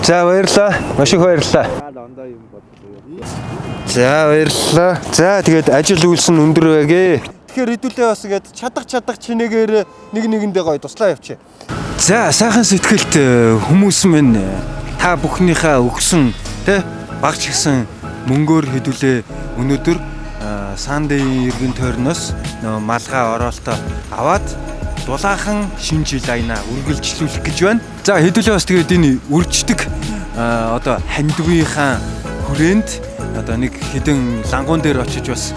За, баярлалаа. Маш их баярлалаа. Дандаа юм бодлоо. За, баярлалаа. За, тэгээд ажил үйлс нь өндөр байгээ. Тэгэхээр хэдүүлээ бас ингээд чадах чадах чинээгээр нэг нэгэндээ гоё туслаа явчих. За, сайхан сэтгэлт хүмүүс минь, та бүхнийхээ өгсөн тэ багч гисэн мөнгөөр хэдүүлээ өнөөдөр Сандын эргэн тойрноос нөө малгай ороолтоо аваад дулаахан шинэ жил аянаа үргэлжлүүлэх гэж байна. За, хэдүүлээ бас тэгээд энэ үрждэг одоо хандвийнхаа хүрээнд одоо нэг хэдэн лангуун дээр очиж бас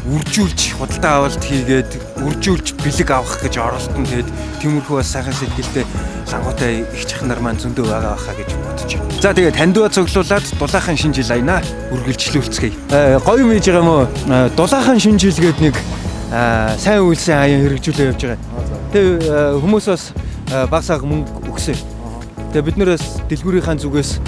үржүүлж худалдаа авалт хийгээд үржүүлж бэлэг авах гэж оролдоно. Тэгээд тиймэрхүү бас сайхан сэтгэлтэй лангуутай их чахнар маань зөндөө байгаа байхаа гэж бодож байна. За, тэгээд хандваа цуглуулад дулаахан шинэ жил аянаа үргэлжлүүлцгээе. Гоё юм хийж байгаа юм уу? Дулаахан шинэ жил гээд нэг сайн үйлсийн аян хэрэгжүүлээ явж байгаа. Тэгээ хүмүүс бас баг саг мөнгө өгсөн. Тэгээ бид нэрээс дэлгүүрийнхаа зүгээс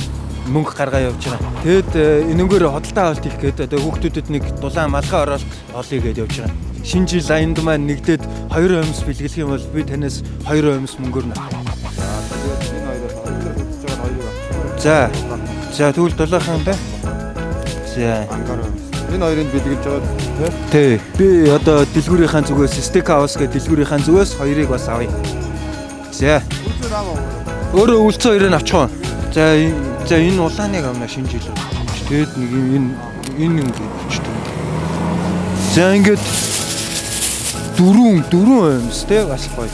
мөнгө гаргаа явж байгаа. Тэгэд энэнгээр худалдаа авалт хийх гээд одоо хүүхдүүдэд нэг дулаан малгай ороолт олъё гээд явж байгаа. Шинэ жил аянд маань нэгдээд 2 өмс бэлгэлэх юм бол би танаас 2 өмс мөнгөөр нэ. За, тэгээд энэ хоёроос хоёр үзэж байгаа хоёрыг авчих. За. За, тэгвэл дулаахан да. За. Ангаар өмс. Энэ хоёрыг бэлгэлж байгаа тий. Тий. Би одоо дэлгүүрийнхаа зүгээс Steak House гэдэг дэлгүүрийнхаа зүгээс хоёрыг бас авъя. За. Үлзэр аваа. Өөрөө үлцэн хоёрыг нь авчих уу? За, за, энэ улааныг авна шинэ жил. Тэгээд нэг юм энэ энэ ингээд өчтөн. За, ингээд дөрвөн дөрвөн юмс те бас гоё.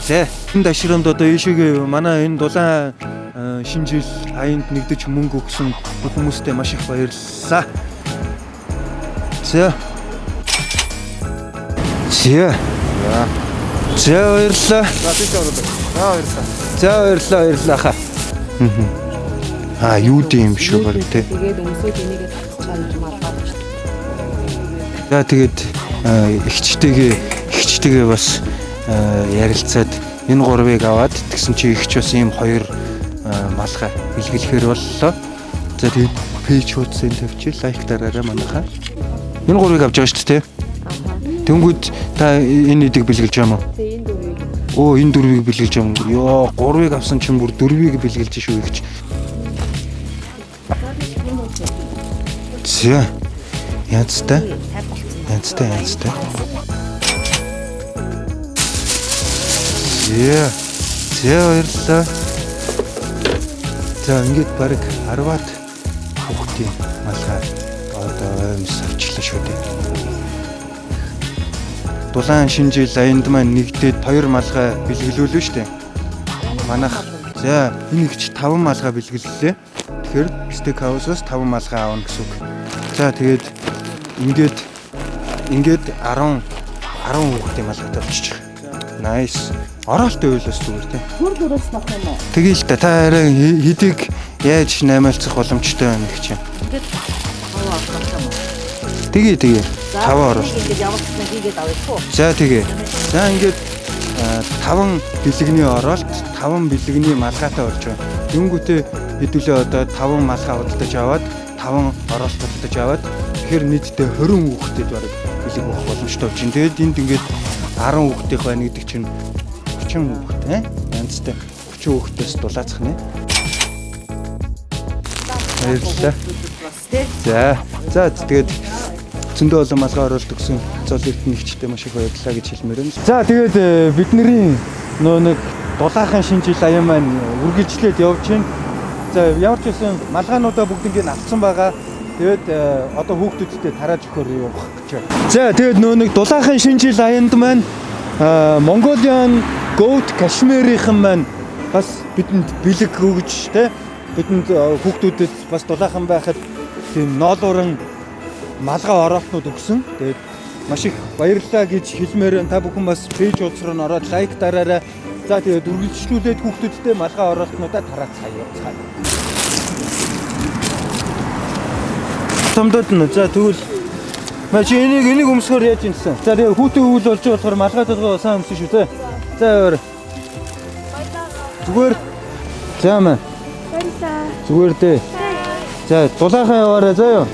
За, энэ дашрамд одоо ийшээгээ манай энэ дулаан шинэ жил аянд нэгдэж мөнгө өгсөн бүх хүмүүстээ маш их баярлалаа. За. За. За, баярлалаа. За, тийч ороод. За, баярлалаа. За, баярлалаа, баярлалаа хаа. Аа, юу гэм шүү баг те. Тэгээд өмсөөд энийгээ татчихаар юм алгаа авчих. За, тэгээд эгчтэйгээ эгчтэйгээ бас ярилцаад энэ гурвыг аваад тэгсэн чи эгч бас ийм хоёр малгай бэлгэлэхээр боллоо. За, тэгээд page хуудсыг тавьчих, like дараарай манайхаа. Энэ гурвыг авч байгаа шүү дээ. Тэнгүүд та энэ эдийг бэлгэлж байгаа юм уу? Тэгээ энэ дөрвийг. Өө, энэ дөрвийг бэлгэлж байгаа юм. Йоо, гурвыг авсан чинь бүр дөрвийг бэлгэлж шүү эгч. За. Янзтай. Янзтай, янзтай. За. За, баярлалаа. За, ингээд баг 10-аад хүүхдийн малгай одоо оймс авчлаа шүү дээ. Дулаан шинэ жил аянд маань нэгдээд хоёр малгай бэлгэлүүлв шүү дээ. Манайх за энэ ихч 5 малгай бэлгэллээ. Тэгэхээр Steak House-оос 5 малгай авна гэсэн үг. За, тэгээд ингээд ингээд 10 10 хүүхдийн малгайтай болчих. Nice. Ороолтой байл бас зүгээр те. Түр дөрөөс нөх юм уу? Тэгье л да. Та арай хэдийг яаж наймаалцах боломжтой байна гэх чинь. Ингээд таваа авах юм уу? Тэгье, тэгье. Таван ороолт. Ингээд явуулсан хийгээд авъя туу. За, тэгье. За, ингээд таван бэлэгний ороолт, таван бэлэгний малгайтай болж байгаа. Юнгүүтээ хэдүүлээ одоо таван малгай худалдаж аваад, таван ороолт худалдаж аваад, тэгэхээр нийтдээ 20 хүүхдэд бараг бэлэг өгөх боломжтой болж байна. Тэгээд энд ингээд 10 хүүхдийнх байна гэдэг чинь 30 хүүхд ээ янзтай 30 хүүхдээс дулаацах нэ. Баярлалаа. За. За, тэгээд зөндөө олон малгай оруулалт өгсөн зол эрдэнэ эгчтэй маш их баярлалаа гэж хэлмээр байна. За, тэгээд бидний нөө нэг дулаахан шинэ жил аян маань үргэлжлээд явж байна. За, ямар ч байсан малгайнуудаа бүгднийг нь авцсан байгаа. Тэгээд одоо хүүхдүүдтэй тарааж өгөхөөр явах гэж байна. За, тэгээд нөө нэг дулаахан шинэ жил аянд маань Mongolian Goat Cashmere-ийн маань бас бидэнд бэлэг өгж те бидэнд хүүхдүүдэд бас дулаахан байхад тийм ноолууран малгай ороолтнууд өгсөн. Тэгээд маш их баярлалаа гэж хэлмээр байна. Та бүхэн бас page хуудас руу н ороод like дараарай. За, тэгээд үргэлжлүүлээд хүүхдүүдтэй малгай ороолтнуудаа тараацгаая. Томдод нь. За, тэгвэл маа чи энийг өмсгөр яаж юмсан. За, тэгээ хүүтэн өвөл болж байгаа болохоор малгай толгой сайн өмсөн шүү те. За, яваар. Зүгээр. За маа. Баярлалаа. Зүгээр дээ. За, дулаахан яваарай заа юу.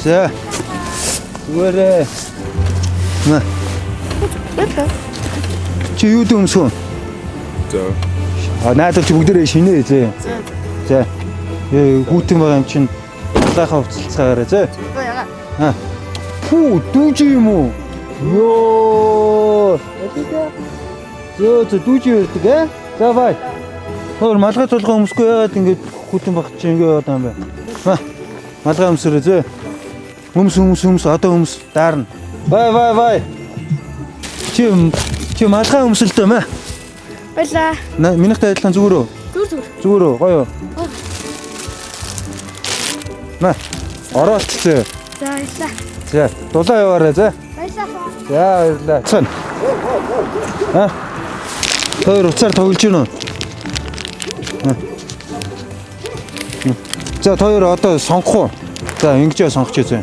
За. Зүгээрээ. Маа. Баярлалаа. Чи юу дэ өмсгөн? За. А, наадад чи бүгдээрээ шинэ зөө. За. Хүүтэн байгаа юм чинь дулаахан хувцалцгаагаарай зөө. Аа. Пүү, дүүжи юм уу? Йоо. Зөө зөө дүүжи өрдөг ээ. За бай. Хоор малгай тулгай өмсөхгүй яагаад ингэж хүүтэн баг чи ингэ яваад юм бэ? Ма. Малгай өмсөрөө зөө. Өмс өмс өмс одоо өмс даарна. Бай бай бай. Чи чи малгай өмсөлтөө мэ. Баярлаа. Минийхтэй адилхан зүгээр үү? Зүгээр зүгээр. Зүгээр үү? Гоё уу? Мэ. Оролт зөө. За баярлаа. За, дулаа яваарай зөө. Баярлаа. За баярлалаа. Цэн. А? Тэр уцаар тоглож гин үү? За хоёр одоо сонгох уу? За ингэж сонгоч зөө.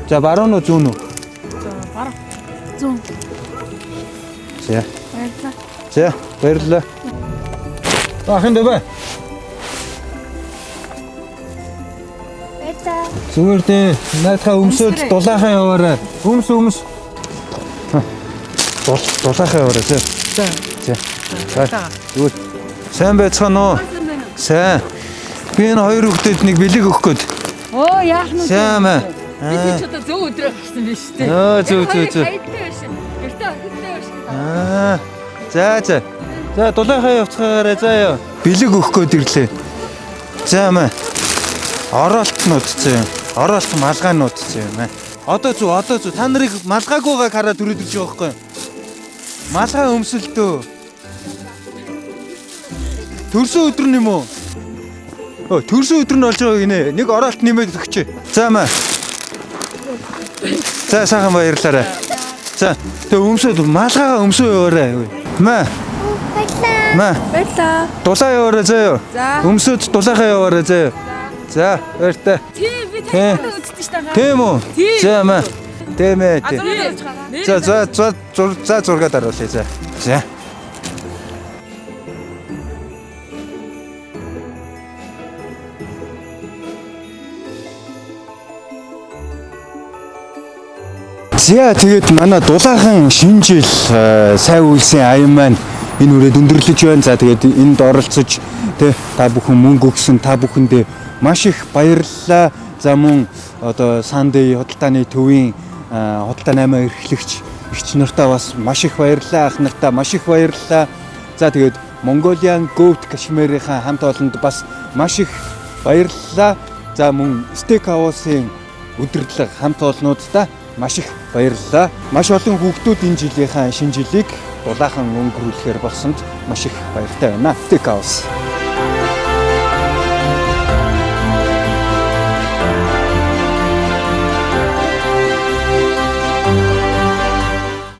За баруун уу зүүн үү? За баруун. Зүүн. За. Баярлаа. За баярлалаа. Ахын дэвэ. Баярлаа. Зүгээр дээ. Наадхаа өмсөөд дулаахан яваарай. Өмс өмс. Дулаахан яваарай зөө. За. За. За. Зүгээр. Сайн байцгаана уу? Сайн. Би энэ хоёр хүүхдэд нэг бэлэг өгөх гээд. Оо яах нь вэ? Сайн маа. Би чи одоо зөв өдрөө гарсан биш үү? Аа зөв зөв зөв. Хаягтай биш. Гэртээ охидтой биш. Аа. За за. За дулаахан явцгаагаарай заа ёо. Бэлэг өгөх гээд ирлээ. За маа. Оролтнууд зөө. Оролт малгайнууд зөө маа. Одоо зү одоо зү та нарыг малгайгүйгаа хараад түрээд ирж байгаа байхгүй юу? Малгай өмсөлтөө. Төрсөн өдөр нь юм уу? Өө төрсөн өдөр нь болж байгаа гинэ. Нэг оролт нэмээд өгч. За маа. За сайхан баярлалаа. За тэгээ өмсөөд малгайгаа өмсөө яваарай. Маа. Баярлаа. Маа. Баярлаа. Дулаа яваарай заяа. За. Өмсөөд дулаахаа яваарай заяа. За баяртай. Тийм би Тий. таныг үздэг шүү дээ. Тийм үү? Тийм. За маа. Тийм ээ. тийм. Тийм. За за за за зураг даруулъя за. За. За тэгээд манай дулаахан шинэ жил сайн үйлсийн аян маань энэ үрээд өндөрлөж байна. За тэгээд энд оролцож тэ та бүхэн мөнгө өгсөн та бүхэндээ маш их баярлалаа. За мөн одоо Sunday худалдааны төвийн худалдаа 8 эрхлэгч эгч нартаа бас маш их баярлалаа. Ах нартаа маш их баярлалаа. За тэгээд Mongolian Goat Cashmere-ийн хамт олонд бас маш их баярлалаа. За мөн Steak House-ийн удирдлага хамт олнуудаа маш их баярлалаа. Маш олон хүүхдүүд энэ жилийнхаа шинэ жилийг дулаахан өнгөрүүлэхээр болсонд маш их баяртай байна. Steak House.